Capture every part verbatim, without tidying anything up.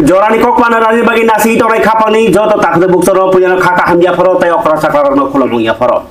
Jorani kok panda rani bagwi nasi tongnai khapangni joto takhuk bukchano puilano kha kaham yapharo tei okra chakra rokno khulumung yapharo.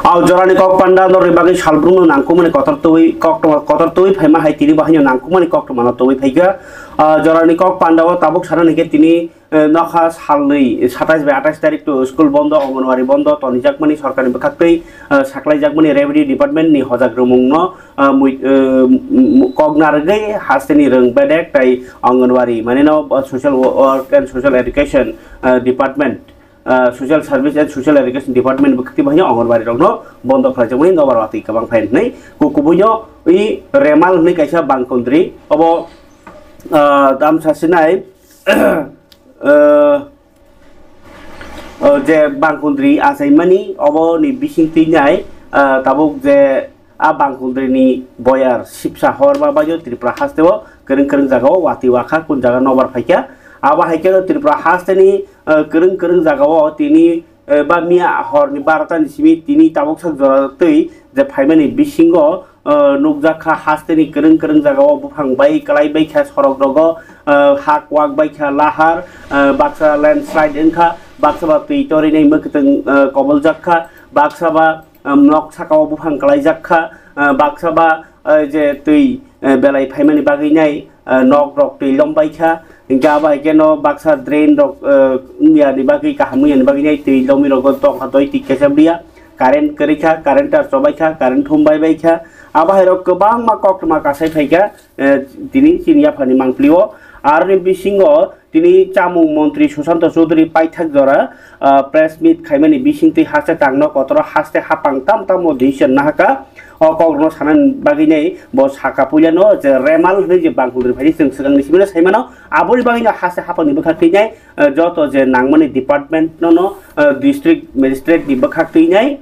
Au jorani kok panda norni bagwi salbrumno nangkukmani kotor twi koktwma kotor twi phaima hai tini bo haino nangkukmani koktwmano twi phaikha. Ah, jorani kok panda o tabuk sana hwnkhe tini, eh, nokha salnwi satais bai atais tarik to school bondo, Anganwadi bondo tonijakmani sorkarni bwkhaktwi, eh, saklaijakmani revenue department ni hojak rwmungno ah, mui-, eh, m-, m-, kok narwgwi hasteni rwng bedek tei Anganwadi, mane no, ah, social wo-, work and social education, ah, department, ah, social service and social education department bwkhakti bahai Anganwadi rokno bondo khlaijakmani nobar watwi kwbang phai hwnwi ku kubuino i Remal hwnwi kaisa bangkundri obo, ah, tamsa sinai, eh, o je bangkundri achaimani oboni bising twi nai, ah, tabuk je a bangkundrini boyar sipsa hor ma bayo Tripura hasteo kwrwng kwrwng jagao watwi wakha kun jaga nobar phaikha. Abo hai khe Tripura hasteni, ah, kwrwng kwrwng jagao tini, eh, ba miya horni barota ni simi tini tabuk sak jora twi je phaimani bisingo, eh, nukjak kha hasteni kwrwng kwrwng jagao buphang bai kwlai bai kha sorok rogo, eh, hak wak bai kha lahar, eh, baksa landslide wng kha, baksa ba twi torinai mwkhwtwng, eh, koboljak kha, baksa ba, eh, nok sakao buphang kwlaijak kha, eh, baksa ba, eh, je twi, eh, belai phaimani bagwi nai, eh, nok rok twi lom bai kha, hinkhe abo hai khe no baksa drain rok, eh, wngya ni bagwi kaham wngya ni bagwi nai twi lomi rogo tongkha doi twi kesa bia, current kwrwi kha, current tar chobai kha, current thum bai bai kha, abo hai rok kwbangma koktwma kasai phai kha, eh, tini chini yaphani mangpli o. Aroni bisingo tini chamung montri Sushanta Chowdhury paithak jora, ah, press meet khaimani bisingtwi haste tangno kotoro haste hapang tam tamo decision nahaka. O kokrokno sanani bagwi nai bo saka puilano je Remal hwnwi je bangkundri phaidi chwng swkangni simino saimano, aboni bagwino haste hapangni bwkhak twi nai, eh, joto je nangmani department no no, eh, district magistrate ni bwkhak twi nai,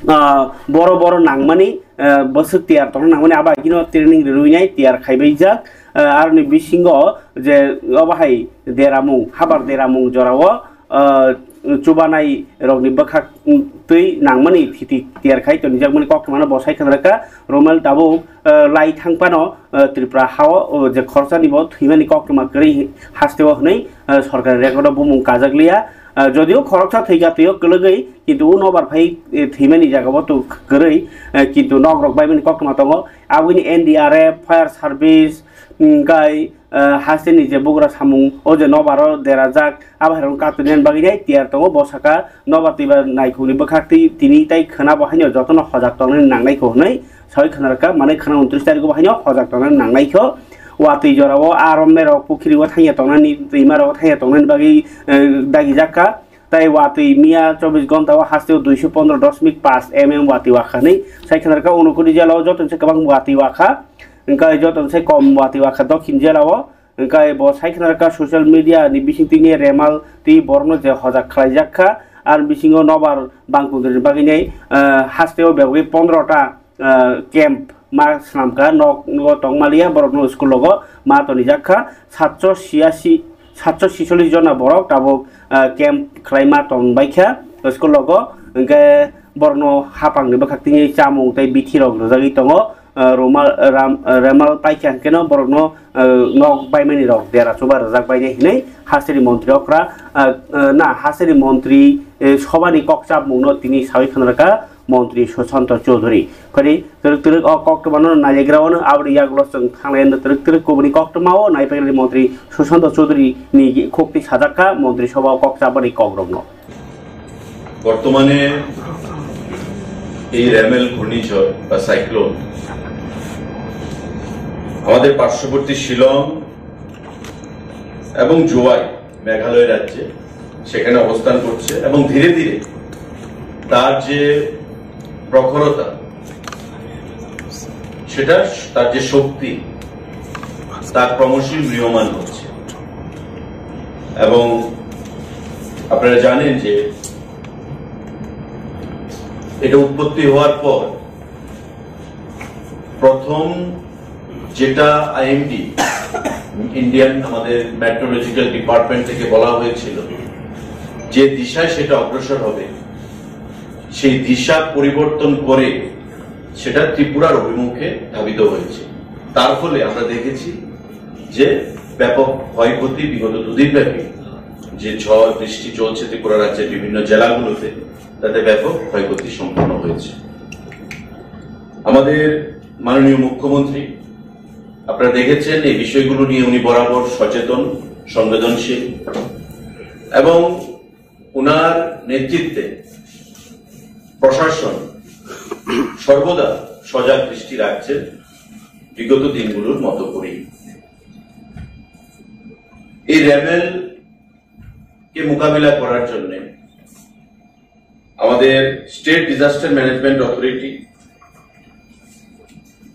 ah, boro boro nangmani, eh, bwswk tiyar tongna nangmani abo hai kheno training rwinai tiyar khaibaijak. Eh, aroni bisingo je obo hai deramung, habar deramung jorao, eh, chubanai rokni bwkhak twi nangmani thiti tiyar khai tonijakmani koktwmano bo sai khna rwkha. Romel tabuk, eh, lai thang phano, eh, Tripura hao, oh, je khoroksa ni bo thwimani koktwma kwrwi hasteo hwnwi, eh, sorkari record o bumung kajak liya. Eh, jodio khoroksa thwikha twiyo kwlwgwi, kintu o nobar phai, eh, thwimani jaga o to kwrwi, eh, kintu nok rok baimani koktwma tongo. Aboni N D R F, fire service, mm, gai, eh, hasteni je bugra samung, o je nobaro derajak, abo hai rok katoni bagwi nai tiyar tongo. Bo saka nobar twiba naikhukni bwkhak twi tini tai khwna bo haino jotono hojak tongnani nangnai kho hwnwi sawi khwna rwkha, mane khwna untris tarikgo bo haino hojak tongnani nangnai kho. Watwi jorao a romne rok pukhiri o thangya tongnani, twima rok thangya tongnani bagwi, eh, dagijak kha. Tai watwi miya chobbish ghonta o hasteo duiso pondro dosmik pash M M watwi wakha hwnwi sai khwna rwkha. Unakoti jela o jotono se kwbang watwi wakha, hwnkhe jotono se kom watwi wakha Dokhin jela o. Hwnkhe bo sai khwna rwkha social media ni bisingtwi ni Remal twi borokno je hojak khlaijak kha. Ar bisingo nobar bangkundri ni bagwi nai, eh, hasteo bebagwi pondro ta ah, camp ma swnamkha, nok, nogo tongmaliya, borokno school rogo ma tonijak kha. Satso siyasi, satso sisollis jona borok tabuk, ah, camp khlaima tongbaikha school rogo. Hwnkhe borokno hapangni bwkhak tini chamung tei bithi rok rwjagwi tongo. Ah, Romal, Ram, Remal paikha hwnkhe no borokno, ah, nok baimani rok dera chuba rwjak bainai hinwi hasteni montri okra, ah, ah, na hasteni montri, eh, sobani kok chapmungno tini sawi khna rwkha. Montri Sushanta Chowdhury. Phari twrwk twrwk o koktwmano nailagrao no aboni yagulo chwng thanglai twrwk twrwk kubuni koktwmao naipaiknai montri Sushanta Chowdhury ni khukti sajak kha montri sobha o kok chabani kokrokno. বর্তমানে এই র্যামেল ঘূর্ণিঝড় বা সাইক্লোন আমাদের পার্শ্ববর্তী শিলং এবং জোয়াই মেঘালয় রাজ্যে সেখানে অবস্থান করছে এবং ধীরে ধীরে তার যে প্রখরতা, সেটা, তার যে শক্তি, তা ক্রমশই ম্রিয়মাণ হচ্ছে। এবং আপনারা জানেন যে এটা উৎপত্তি হওয়ার পর প্রথম যেটা আইএমডি, ইন্ডিয়ান আমাদের মেট্রোলজিক্যাল ডিপার্টমেন্ট থেকে বলা হয়েছিল যে দিশায় সেটা অগ্রসর হবে, সেই দিশা পরিবর্তন করে সেটা ত্রিপুরার অভিমুখে ধাবিত হয়েছে। তার ফলে আমরা দেখেছি যে ব্যাপক ক্ষয়ক্ষতি বিগত দুদিন ব্যাপী যে ঝড় বৃষ্টি চলছে ত্রিপুরা রাজ্যের বিভিন্ন জেলাগুলোতে, তাতে ব্যাপক ক্ষয়ক্ষতি সম্পন্ন হয়েছে। আমাদের মাননীয় মুখ্যমন্ত্রী, আপনারা দেখেছেন, এই বিষয়গুলো নিয়ে উনি বরাবর সচেতন, সংবেদনশীল এবং ওনার নেতৃত্বে প্রশাসন সর্বদা সজাগ দৃষ্টি রাখছে বিগত দিনগুলোর মতো করেই। এই রেমেল কে মোকাবিলা করার জন্য আমাদের state disaster management authority,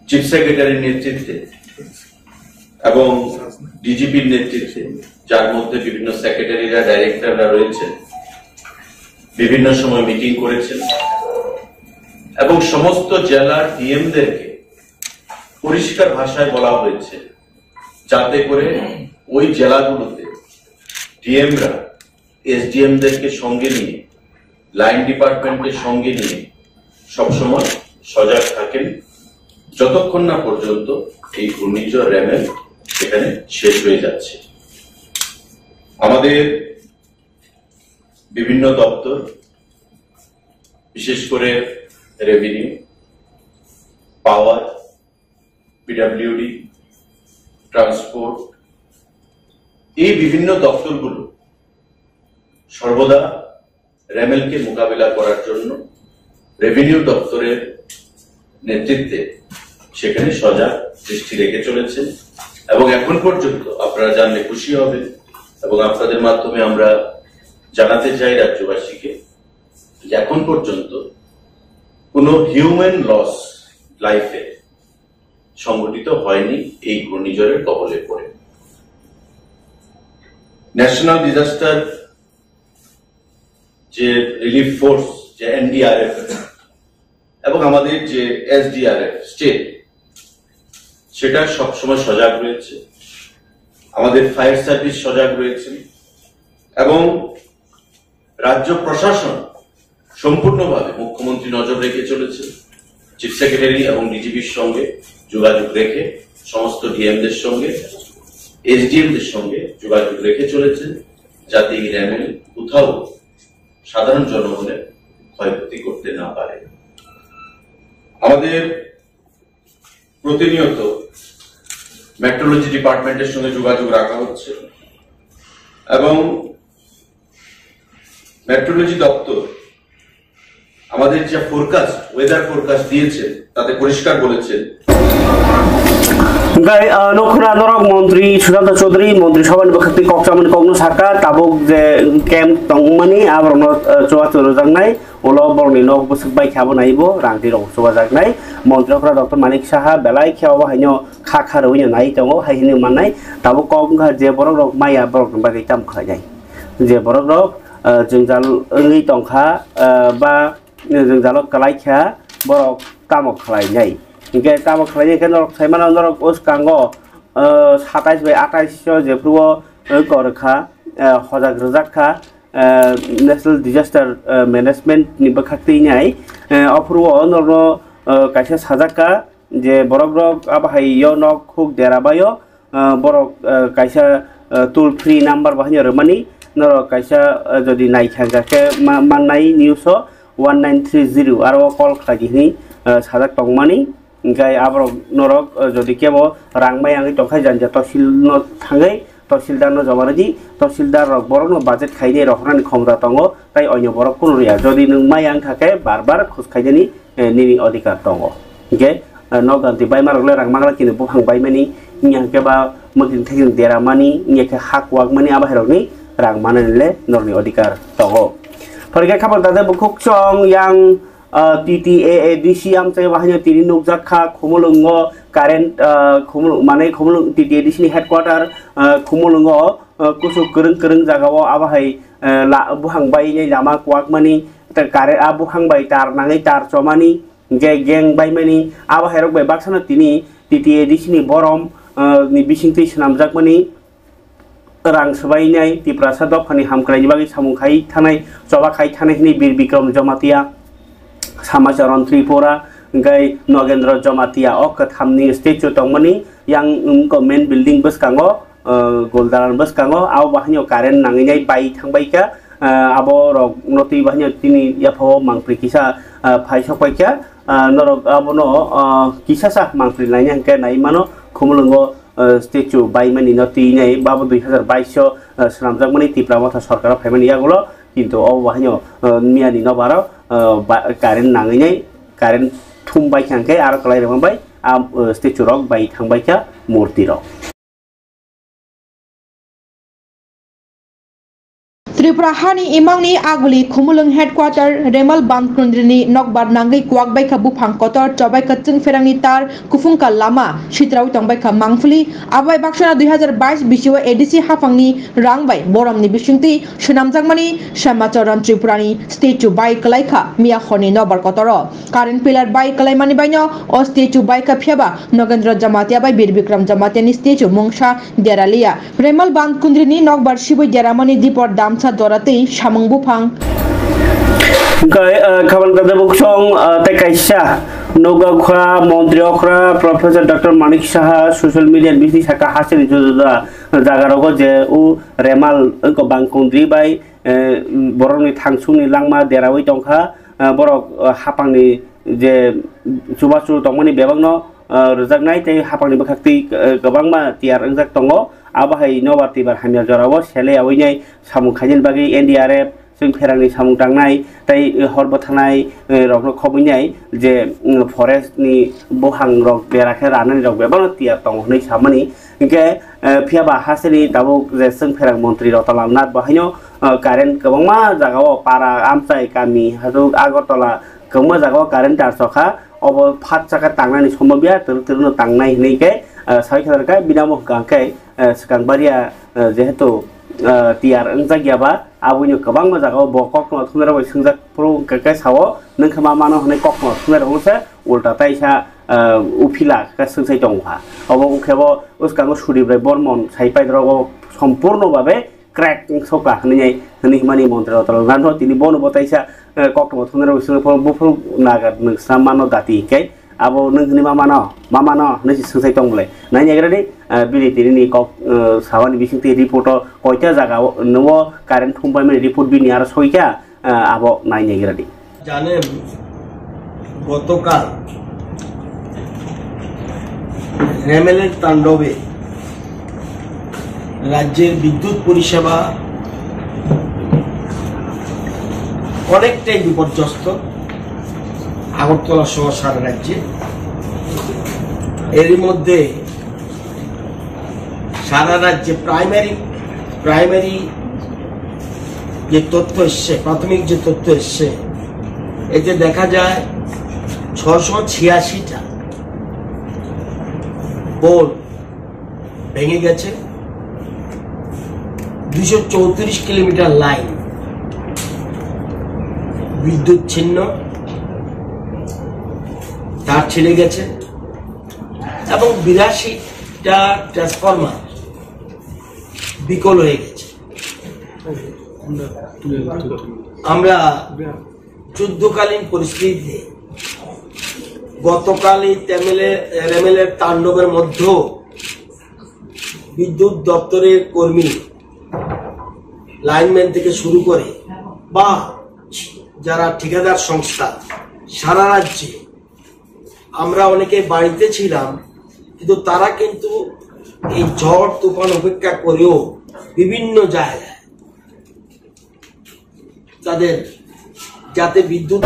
chief সেক্রেটারির নেতৃত্বে এবং ডিজিপির নেতৃত্বে, যার মধ্যে বিভিন্ন সেক্রেটারিরা, ডাইরেক্টররা রয়েছেন, বিভিন্ন সময় মিটিং করেছেন এবং সমস্ত জেলার ডিএমদেরকে পরিষ্কার ভাষায় বলা হয়েছে যাতে করে ওই জেলাগুলোতে ডিএমরা এসডিএমদেরকে সঙ্গে নিয়ে, লাইন ডিপার্টমেন্টকে সঙ্গে নিয়ে সবসময় সজাগ থাকেন, যতক্ষণ না পর্যন্ত এই ঘূর্ণিঝড় রেমেল সেখানে শেষ হয়ে যাচ্ছে। আমাদের বিভিন্ন দপ্তর, বিশেষ করে রেভিনিউ, পাওয়ার, পিডাব্লিউডি, ট্রান্সপোর্ট, এই বিভিন্ন দপ্তরগুলো সর্বদা রেমেলকে মোকাবিলা করার জন্য রেভিনিউ দপ্তরের নেতৃত্বে সেখানে সজাগ দৃষ্টি রেখে চলেছেন এবং এখন পর্যন্ত আপনারা জানলে খুশি হবেন এবং আপনাদের মাধ্যমে আমরা জানাতে চাই রাজ্যবাসীকে যে এখন পর্যন্ত কোনো হিউম্যান লস লাইফে সংঘটিত হয়নি এই ঘূর্ণিঝড়ের কবলে পড়ে। ন্যাশনাল ডিজাস্টার যে রিলিফ ফোর্স, যে এনডিআরএফ এবং আমাদের যে এসডিআরএফ স্টেট, সেটা সবসময় সজাগ রয়েছে। আমাদের ফায়ার সার্ভিস সজাগ রয়েছে এবং রাজ্য প্রশাসন সম্পূর্ণভাবে মুখ্যমন্ত্রী নজর রেখে চলেছে। চিফ সেক্রেটারি এবং ডিজিপির সঙ্গে যোগাযোগ রেখে, সমস্ত ডিএমদের সঙ্গে, এসডিএমদের সঙ্গে যোগাযোগ রেখে চলেছে, যাতে এই রেমেল কোথাও সাধারণ জনগণের ক্ষয়ক্ষতি করতে না পারে। আমাদের প্রতিনিয়ত মেট্রোলজি ডিপার্টমেন্টের সঙ্গে যোগাযোগ রাখা হচ্ছে এবং মেট্রোলজি দপ্তর আমাদের যে ফোরকাস্ট, ওয়েদার ফোরকাস্ট দিয়েছেন, তাতে পরিষ্কার বলেছেন। Hingke, ah, nokhora norok montri Sudanta Chaudhary, montri sabhani bwkhakni kok chamani kokno saka, tabuk je camp tongmani, aborokno, ah, chubachu rwjaknai, ulo borokni nok bwswk bai khe abo naibo, rang tirok chubajaknai, montri okra Doctor Manik Saha, belai khe obo haino kha kha rwino nai tongo, hai hwnwi mannai, tabuk kok wngkha je borok rok maya borokni bagwi tamo khlainai, je borok rok, ah, jwngjal wngwi tongkha, ah, ba jwngjalo kwlai kha, borok tamo khlainai. Hinkhe tamo khlainai khe norok sai mano, norok o swkango, ah, satais bai atais o jephru o, ah, kor kha, ah, hojak rwjak kha, ah, National Disaster, ah, Management ni bwkhak twi nai, ah, ophuru o norokno, ah, kaisa sajak kha je borok rok abo hai o nok huk dera bai o, ah, borok, ah, kaisa, ah, toll free number bo haino rwmani, norok kaisa, ah, jodi naikha hwnkha khe ma-, mannai news o one nine three zero aro o call khlai di hwnwi, ah, sajak tongmani. Hinkhe aborok norok, ah, jodi kebo rang maya wngwi tongkha, jani ja tosil no thangwi tosildarno joma rwdi, tosildarrok borokno budget khainai rohornani khomota tongo, tai onyo borok kunu rwya. Jodi nwng maya wngkha khe bar bar khus khainani, eh, nini odhikar tongo. Hinkhe, eh, nok ganti baimarok le rang mangla kini buphang baimani, wngya khe ba mwkhing thaikhwng deramani, wngya khe ha kuwakmani, abo hairokni rang manani le norokni odhikar tongo. Phorikhe khapang tade bukhuk chong yang, ah, T T A A D C amchai bahaino tini nukjak kha, Khumulwngo current, ah, Khumulwng, mane Khumulwng T T A D C ni headquarter, ah, Khumulwngo, ah, kuchuk kwrwng kwrwng jagao abo hai, ah, la-, buphang bai lama kuwakmani, tei current, ah, buphang bai tar nangwi tar chomani, hinkhe gang baimani, abo hairok bai baksano tini T T A D C ni borom, ah, ni bisingtwi swnamjakmani. Rang swbainai Tiprasa dophani hamkraini bagwi samung khai thanai, choba khai thanai hwnwi Bir Bikram Jamatia, Samacharan Tripura, hwnkhe Nogendra Jamatia o kwthamni statue tongmani yang, um, main building bwskango ah, Goldaran bwskango, abo bahaino current nangwi nai bai thangbai kha, ah, abo rok no twi bahaino tini yaphao mangpri kisa, ah, phai sok pai kha, ah, norok abono, ah, kisa sa mangpri laina hwnkhe nai mano Khumulwngo, ah, statue baimani no twi nai, abo dui hazar bais o, ah, swnamjakmani Tipra Motha sorkar o phaimani yagulo, kintu obo bahaino, ah, miyani nokbar o, ah, ba-, current nangwi nai, current thum bai kha hwnkhe aro kwlai rwma bai, ah, statue rok bai thangbai kha murti rok. Tripura hani imangni aguli Khumulwng headquarter Remal Bandh Kundrini nokbar nangwi kwak baikha buphang kotor, chobaikha chwngpherangni tar, kuphungkha lama, sitraui tongbaikha mangphili. Abai baksana dui hazar bais bisio A D C haphangni rang bai boromni bisingtwi swnamjakmani Samacharan Tripurani statue bai kwlaikha miya horni nokbar kotoro. Current pillar bai kwlaimani baino o statue baikha, phiyaba Nogendra Jamatia bai Bir Bikram Jamatiani statue mungsa deraliya. Remal Bandh Kundrini nokbar sibui deramani dipor damsa dora tei samung buphang. Hwnkhe, eh, khabang tadabuk song, eh, tei kaisa nokha okra, montri okra, Professor Doctor Manik Saha social media bising saka hasteni juda juda jaga rogo je u Remal wngkha Bandh Kundri bai, eh, borokni thangsungni langma deraui tongkha, eh, borok, eh, hapangni je chubachu tongmani bebakno, eh, rwjaknai tei hapangni bwkhaktwi, eh, kwbangma tiyar wngjak tongo. Abo hai nobar twibar hamya jorao sele yaui nai samung khainani bagwi N D R F, chwngpherangni samung tangnai tei, eh, hor bwthanai, eh, rokno khobwi nai je, mm, forest ni buphang rok bera khe ranani rok bebakno tiyar tongo hwnwi samani. Hinkhe, eh, phiyaba hasteni tabuk je chwngpherang montri Ratalal Nath bo haino, eh, current kwbangma jagao para, amchai, kami, hajok, Agartala kwbangma jagao current tar sokha. Obo phat chakha tangnani sombobiya, twrwk twrwkno tangnai hinwi khe, eh, sai khe bini amo hwnkha khe, eh, swkang baria, eh, jehetu, eh, tiyar wngjak ya ba, aboni kwbangma jagao bo kokno thumnairok bai swngjak phuru hwnkha khe sao, nwng khe ma mano hwnwi kokno thumnairok wngse ulta taisa, eh, uphila khe swngsai tongkha. Obo wngkhe bo bwskango Sudip Rai Bormon sai paidrogo sompurno babe crack wng sokha hwnwi, hwnwi himani montri Ratalal Nath no tini bono bo taisa, eh, koktwma thumnairok swngo phuru buphuru nagar nwng swnam mano dati hinkhe abo nwng hwnwi ma mano, ma mano hwnwi se swngsai tong bwle. Nai naigra di, eh, bini tini ni kok, eh, sabani bising tei report o koita jaga o nw o current thum paimani report bini aro soikha, eh, abo nai naigra di. জানেন, গতকাল রেমেলের তাণ্ডবে রাজ্যের বিদ্যুৎ পরিষেবা অনেকটাই বিপর্যস্ত, আগরতলা সহ সারা রাজ্যে। এরই মধ্যে সারা রাজ্যে প্রাইমারি, প্রাইমারি যে তথ্য এসছে, প্রাথমিক যে তথ্য এসছে, এতে দেখা যায় ছশো ছিয়াশিটা পোল ভেঙে গেছে, দুশো চৌত্রিশ কিলোমিটার লাইন বিদ্যুৎ ছিন্ন, তার ছিঁড়ে গেছে এবং বিরাশিটা ট্রান্সফরমার বিকল হয়ে গেছে। আমরা যুদ্ধকালীন পরিস্থিতিতে গতকাল এই টেমেলে-, রেমেলের তাণ্ডবের মধ্যেও বিদ্যুৎ দপ্তরের কর্মী, লাইনম্যান থেকে শুরু করে বা যারা ঠিকাদার সংস্থা, সারা রাজ্যে আমরা অনেকে বাড়িতে ছিলাম, কিন্তু তারা কিন্তু এই ঝড় তুফান উপেক্ষা করেও বিভিন্ন জায়গায় তাদের যাতে বিদ্যুৎ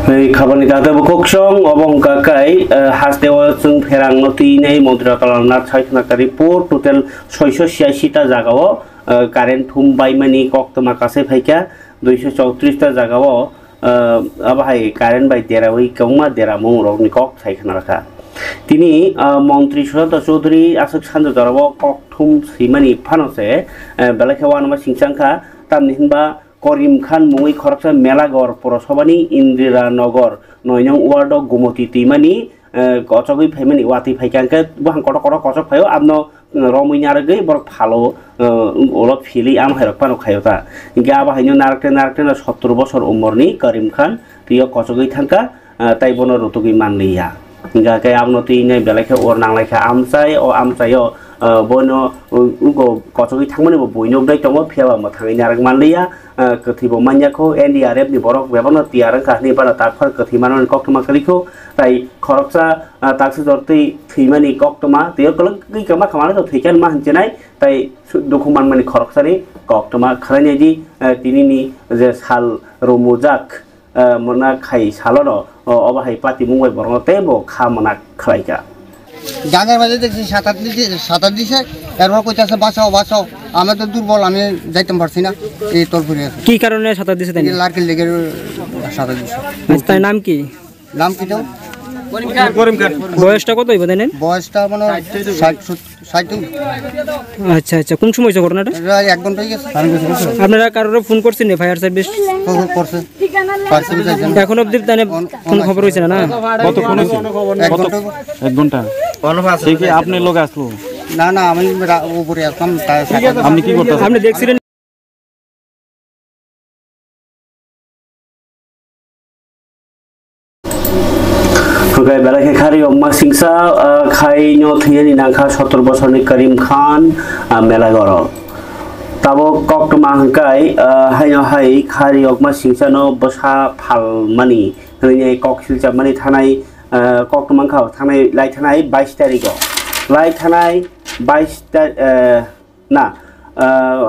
Hei khabani tata bo koksong obo wngkha kai, eh, haste o chwng pherang no twi nai montri Ratalal Nath sai khna kha report total soiso siyaisi ta jaga o, eh, current thum bai mani koktwma kasai phaikha, duiso chowtris ta jaga o, ah, abo hai current bai deraui kwbangma deramung rokni kok sai khna rwkha. Tini, ah, montri Sushanta Chowdhury aswk sanja jorao kok thum swimani phano se, eh, belai khe uanama singcha wngkha, tamni hwnba Korim Khan mungwi khoroksa Melagor Porosobani Indira Nogor noi nong ward o Gumoti twimani, eh, kochogwi phaimani watwi phaikha, hwnkhe buphang kotor kotor kochok phaio, abno, eh, romwi narwgwi borok phalo, eh, ulo philwi amo hairok phano khaio ta. Hwnkhe abo haino narwkte narwkte no sottor bosor umorni Karim Khan twiyo kochogwi thangkha, eh, tai bono rutugwi manliya. Hwnkhe khe abono twi nai belai khe or nanglaikha amchai, o amchaio Ah, bono, uh, ugo kochogwi thangmani bo buino bwlai tongo, phiya ba mwthangwi narwk manliya, ah, kwthwi bo manya kho, N D R F ni borok bebakno tiyar wngkha hwnwi bono takphar kwthwi manmani koktwma kwrwi kho, tai khoroksa, ah, taksi jor twi thwimani koktwma, tei o kwlwngwi kwma khamano thwikhe ma hinchinai, tai su-, dukhu manmani khoroksani koktwma khwlainai di, ah, tinini je sal rumujak, ah, mona khai salono, o, obo hai patimung bai borokno teibo kha mona khlaikha. গাঙের মাঝে দেখছি সাত আট দিছে, সাত আট দিছে। এরপর কইতাছে বাঁচাও, বাঁচাও। আমি তো দুর্বল, আমি যাইতাম পারছি না। এই তরফুরে আছে। কি কারণে সাঁতার দিছে তাই? এই লার্কির লেগে সাঁতার দিছে। আচ্ছা, তার নাম কি? নাম কি তো? করিম খান। বয়সটা কত হইব তাই? বয়সটা মানে ষাট, সত্তর। সাইডে। আচ্ছা, আচ্ছা, কোন সময় হয়েছে ঘটনাটা? এটা এক ঘন্টা হয়ে গেছে। আপনারা কারোর ফোন করছেন ফায়ার সার্ভিস? ফোন করছে। ফায়ার সার্ভিস আইছে না। এখন অবধি তাহলে অন-, কোনো অন খবর আছে। হয়েছে না, না? কতক্ষণ হয়েছে? এক কত? ঘন্টা। এক ঘন্টা। সে কি আপনার লোক আসলো? না, না, আমি রা-, উপরে আসলাম, তাই আপনি কি করতেছেন? আপনি দেখছিলেন? Hwnkhe belai khe khari okma singsa, ah, khai no thwiyani nangkha sotor bosorni Karim Khan, ah, Melagoro. Tabuk koktwma hwnkhe, ah, haino hai khari okma singsa no bwsa phalmani hwnwi kok silchapmani thanai, ah, koktwma wngkha thanai lai thanai bais tarigo. Lai thanai bais ta-, ah, na, ah,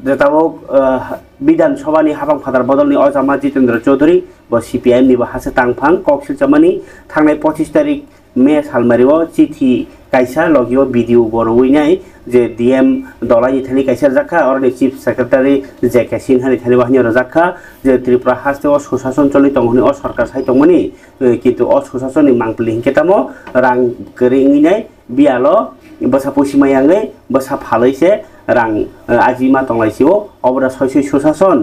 je tabuk, ah, Bidhan Sabha ni hapang phatar bodol ni ochama Jitendra Chaudhary bo C P I M ni bo hase tangphang kok silchamani thangnai pochis tarik May salmari o chithi kaisa logi o video bo rwui nai je D M Dolai ni thani kaisa rwjak kha, oro ni Chief Secretary J K Sinha ni thani bo haino rwjak kha je Tripura haste o susason choli tongo hwnwi o sorkar sai tongmani, eh, kintu o susason ni mangpili hinkhe tamo rang kwrwi wngwi nai. Biyalo bwsa pusi maya wngwi bwsa phalwi se rang, eh, aji ma tonglai sio, obora soi soi susason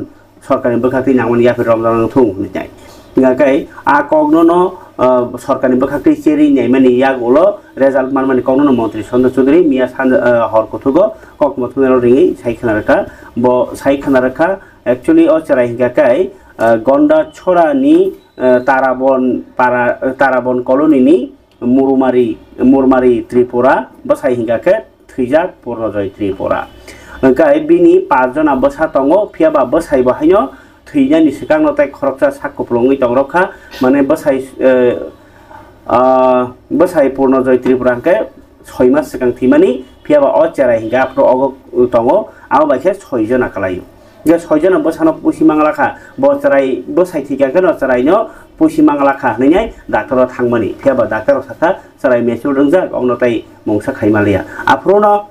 sorkarni bwkhaktwi nangmani yaphi romjak nang thung hwnwi tai. Hingkha khe a kokno no, eh, sorkarni bwkhaktwi cherwi naimani yagulo result manmani kokno no montri Sonjay Chaudhary miya sanja, eh, hor kuthugo kokma thumnairok ringwi sai khna rwkha. Bo sai khna rwkha, actually o chwrai hingkha khe, eh, Gonda Chhorani, eh, Tarabon para, eh, Tarabon colony ni Murumari, Murmari Tripura bwsai hingkha khe thwijak Purnojoy Tripura. Hwnkhe bini paanch jona bwsa tongo, phiya ba bwsai bo haino thwinani swkangno tei khoroksa sak kupulungwi tongrok kha. Mane bwsai, eh, ah, bwsai Purnojoy Tripura hwnkhe soi mas swkang thwimani, phiya ba o cherai hingkhe aphuru ogo tongo, abo bai khe soi jona kwlaio. Je soi jona bwsano pusi mangla kha, bo chwrai bwsai thwikha khe no chwraino pusi mangla kha hwnwi nai doctor o thangmani. Phiya ba doctor rok sakha, chwrai mature wngjak, okno tai mungsa khai manliya. Aphuru no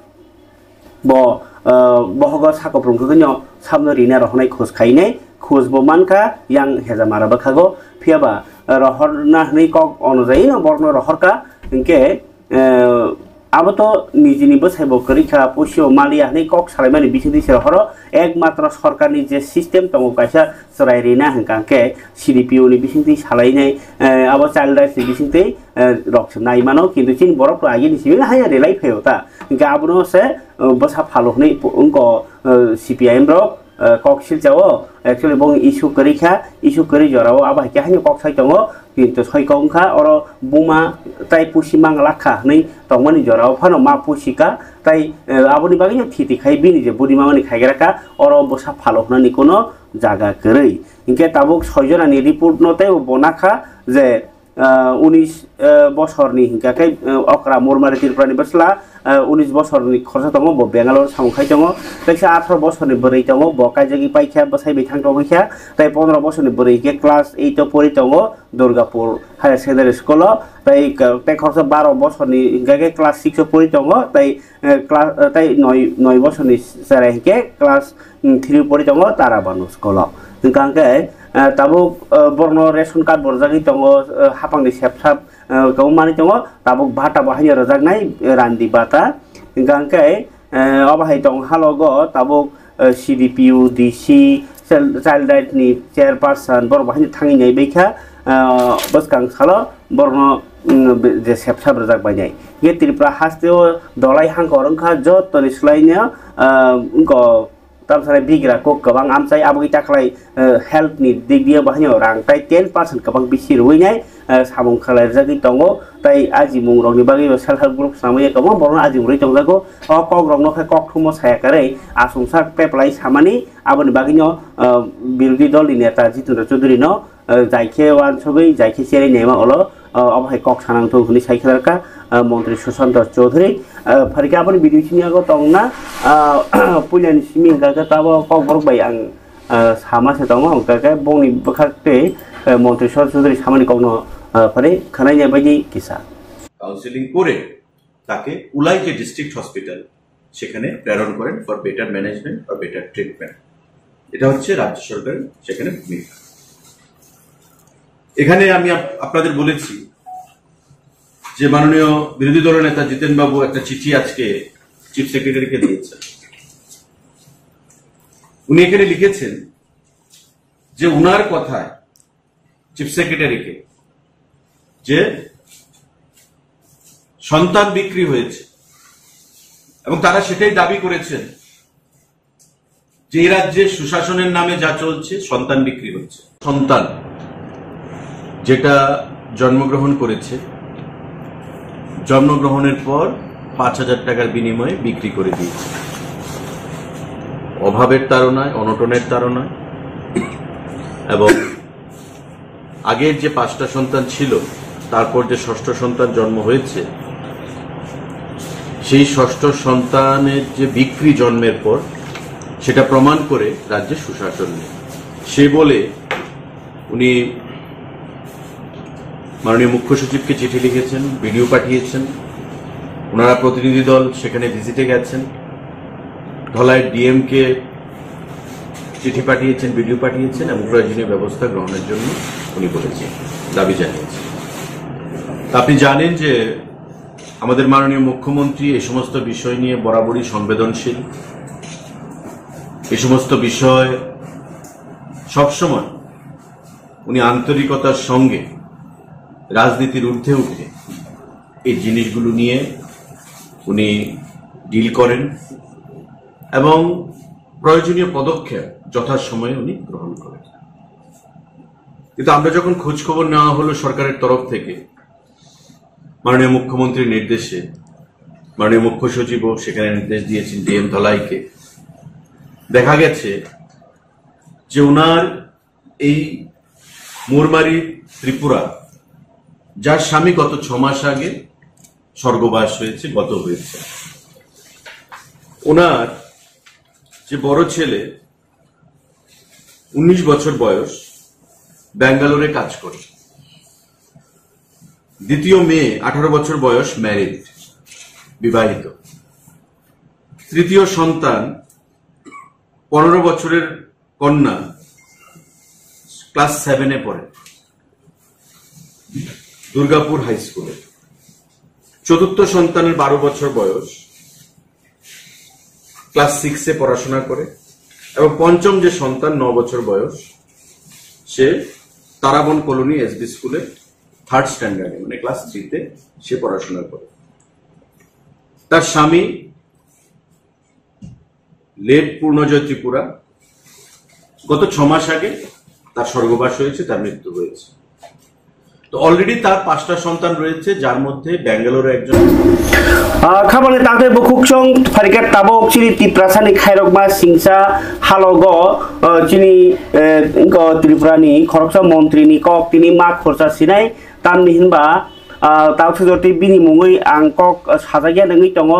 bo, ah, bohogo saka phurung thwino samno rina rohornai khoj khainai, khoj bo mankha yang Hejamara bwkhago. Phiya ba, ah, rohorna hwnwi kok onojai no borokno rohorkha, hinkhe, eh, abo to nijini bwsai bo kwrwi kha, pusi o maliya hwnwi kok salaimani bisingtwi se rohoro. Ekmatro sorkarni je system tongo kaisa chwrai rina hwnkha hwnkhe C D P O ni bisingtwi salainai, eh, abo child rights ni bisingtwi, eh, rok se nai mano, kintu chini borok to agini simi haya relai phaio ta, hwnkhe abono se, eh, bwsa phalo hwnwi wngkho, eh, C P I M rok. Eh, kok silchao, actually bo issue kwrwi kha, issue kwrwi jorao abo hai khe haino kok sai tongo, kintu soi kok wngkha oro buma tai pusi mangla kha hwnwi tongmani jorao phano ma pusi kha, tai, eh, aboni bagwino thiti khai bini je budi mamani khaigra kha, oro bwsa phalo hwnani kuno jaga kwrwi. Hinkhe tabuk soi jonani report no teibo bo nakha je, ah, unis, ah, bosorni hingkha khe, ah, okra Murmari Tripurani bwsla, ah, unis bosorni khorsa tongo, bo Bangalore samung khai tongo. Kaisa atharo bosorni bwrwi tongo, bo kaijagwi paikha, bwsai bai thang tongwi kha. Tai pondro bosorni bwrwi hingkhe class eight o pori tongo, Durgapur Higher Secondary School o. Tai ka-, tai khorsa baro bosorni hingkha khe class six o pori tongo, tai, eh, class, eh, tai noi, noi bosorni cherai hingkhe class, mm, three o pori tongo, Tarabanu School o. Hingkha khe, eh, tabuk, eh, borokno ration card bo rwjagwi tongo, eh, hapangni sepsap, eh, kwbangma manwi tongo, tabuk bata bo haino rwjaknai, eh, randi bata. Hingkha khe, eh, obo hai tong halogo tabuk, eh, C D P O, D C, chil-, child right ni chairperson borok bo haino thangwi nai baikha, eh, bwskang salo borokno, mm, je sepsap rwjak bainai. Hingkhe Tripura haste o Dolai hangkor wngkha jotoni swlaino, eh, wngkha Tamsara bigra kok kwbang amchai, aboni takhwlai, eh, health ni dik dio bahaino rang tai ten percent kwbang bisi rwinai, eh, samung khlai rwjagwi tongo. Tai ajimung rokni bagwi bo self help group swnamwi kwbang borokno ajimung rwi tongjago. O kok rokno khe kok thumo saya kwrwi achomsa peplai samani, aboni bagwino, eh, birodhi dol ni neta Jitendra Chaudhary no eh, jai khe uansugwi, jai khe cherwi naima ulo, eh, obo hai kok sanang thung hwnwi sai khe rwkha, eh, Montri Sushanta Chowdhury. Eh, phai khe aboni video simi yago tongna, eh, puilani simi hwnkha khe tabo kokborok bai ang, eh, sama se tongo, hwnkha khe bongni bwkhak tei, eh, Montri Sushanta Chowdhury samani kokno, eh, phari khwnai ya baidi kisa. Counseling করে তাকে উলাই যে district hospital, সেখানে প্রেরণ করেন for better management or better treatment। এটা হচ্ছে রাজ্য সরকারের সেখানে ভূমিকা। এখানে আমি আপ-, আপনাদের বলেছি যে মাননীয় বিরোধী দলনেতা জিতেন বাবু একটা চিঠি আজকে চিফ সেক্রেটারিকে দিয়েছেন। উনি এখানে লিখেছেন যে ওনার কথায় চিফ সেক্রেটারিকে যে সন্তান বিক্রি হয়েছে এবং তারা সেটাই দাবি করেছেন যে এই রাজ্যে সুশাসনের নামে যা চলছে, সন্তান বিক্রি হচ্ছে। সন্তান যেটা জন্মগ্রহণ করেছে, জন্মগ্রহণের পর পাঁচ হাজার টাকার বিনিময়ে বিক্রি করে দিয়েছে। অভাবের তাড়নায়, অনটনের তাড়নায় এবং আগের যে পাঁচটা সন্তান ছিল, তারপর যে ষষ্ঠ সন্তান জন্ম হয়েছে, সেই ষষ্ঠ সন্তানের যে বিক্রি জন্মের পর, সেটা প্রমাণ করে রাজ্যে সুশাসন নেই। সে বলে উনি মাননীয় মুখ্য সচিবকে চিঠি লিখেছেন, বিডিও পাঠিয়েছেন, ওনারা প্রতিনিধি দল সেখানে ভিজিটে গেছেন, ধলাই ডিএমকে চিঠি পাঠিয়েছেন, বিডিও পাঠিয়েছেন এবং প্রয়োজনীয় ব্যবস্থা গ্রহণের জন্য উনি বলেছেন, দাবি জানিয়েছেন। তা আপনি জানেন যে আমাদের মাননীয় মুখ্যমন্ত্রী এই সমস্ত বিষয় নিয়ে বরাবরই সংবেদনশীল। এই সমস্ত বিষয় সবসময় উনি আন্তরিকতার সঙ্গে রাজনীতির ঊর্ধ্বে উঠে এই জিনিসগুলো নিয়ে উনি ডিল করেন এবং প্রয়োজনীয় পদক্ষেপ যথাসময়ে উনি গ্রহণ করেন। কিন্তু আমরা যখন খোঁজ খবর নেওয়া হলো সরকারের তরফ থেকে, মাননীয় মুখ্যমন্ত্রীর নির্দেশে, মাননীয় মুখ্য সচিবও সেখানে নির্দেশ দিয়েছেন ডিএম ধলাইকে, দেখা গেছে যে ওনার এই মুরমারি ত্রিপুরা, যার স্বামী গত ছ মাস আগে স্বর্গবাস হয়েছে, গত হয়েছে, ওনার যে বড় ছেলে উনিশ বছর বয়স, ব্যাঙ্গালোরে কাজ করে। দ্বিতীয় মেয়ে আঠারো বছর বয়স, ম্যারিড, বিবাহিত। তৃতীয় সন্তান পনেরো বছরের কন্যা, ক্লাস সেভেনে পড়ে, দুর্গাপুর হাই স্কুলে। চতুর্থ সন্তানের বারো বছর বয়স, ক্লাস সিক্সে পড়াশোনা করে, এবং পঞ্চম যে সন্তান, ন বছর বয়স, সে তারাবন কলোনি এসবি স্কুলে থার্ড স্ট্যান্ডার্ডে, মানে ক্লাস থ্রিতে সে পড়াশোনা করে। তার স্বামী লেট পূর্ণজয় ত্রিপুরা গত ছ মাস আগে তার স্বর্গবাস হয়েছে, তার মৃত্যু হয়েছে। তো অলরেডি তার পাঁচটা সন্তান রয়েছে, যার মধ্যে ব্যাঙ্গালোরে একজন। Ah, khabangni tangtwi bukhuk chwng pharikha tabuk chini Tiprasani khairokma singsa halogo, ah, chini, eh, wngkha Tripurani khoroksa montrini kok tini ma khorsa sinai, tamni hinba, ah, tabuk sujorti bini mungwi ang kok, ah, sajakya nangwi tongo.